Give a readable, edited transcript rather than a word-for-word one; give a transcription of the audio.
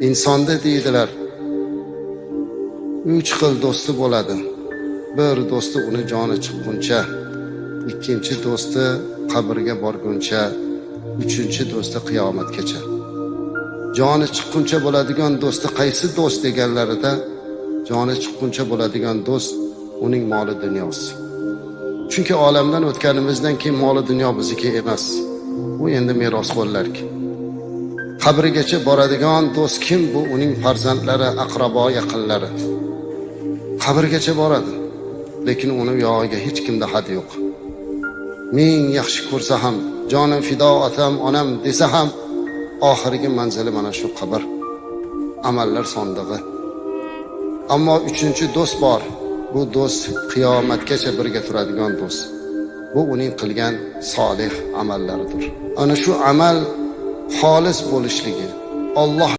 Insonda deydilar, 3 xil do'sti bo'ladi. Bir do'sti uni joni chiqquncha, ikkinchi do'sti qabrga borguncha, uchinchi do'sti qiyomatgacha. Joni chiqquncha bo'ladigan do'sti qaysi do'st deganlarida, joni chiqquncha bo'ladigan do'st uning moli dunyosi. Chunki olamdan o'tganimizdan keyin moli dunyo bizniki emas. U endi merosxo'rlarki. Qabrigacha boradigan do'st kim? Bu uning farzandlari, aqrabo, yaqinlari. Qabrgacha boradi, lekin uni yog'iga hech kimda had yo'q. Ming yaxshi ko'rsa ham, jonim fido otam, onam desa ham, oxirgi manzili mana shu qabr, amallar sondig'i. Ammo uchinchi do'st bor. Bu do'st qiyomatgacha birga turadigan do'st. Bu uning qilgan solih amallaridir. Ana shu amal xolis bo'lishligi, Alloh